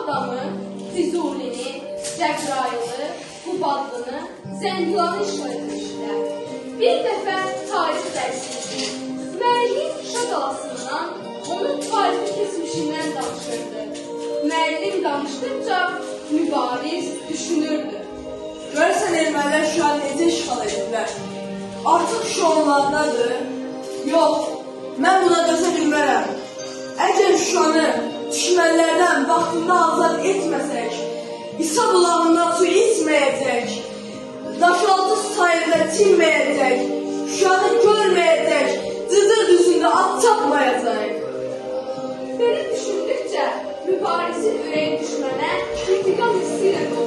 Ağdamı, Füzulini, Cəbrayılı, Qubadlını, Zəngilanı işğal etmişdilər. Bir dəfə tarix dərsi idi. Müəllim Şuşa qalasından, onun tarixi keçmişindən danışırdı. Müəllim danışdıqca Mübariz düşünürdü. Görürsən ermənilər Şuşanı necə işğal ediblər. Artıq Şuşa onlardadır. Yox, mən buna dözə bilmərəm. Əgər Şuşanı düşmənlərdən vaxtında azad etməsək, İsa bulağından su içməyəcək, Daşaltı çayında çinməyəcək, Şuşanı görməyəcək, Cıdır düzündə at çapmayacaq. Belə düşündükcə Mübarizin ürəyi düşmənə intiqam hissi ilə dolurdu.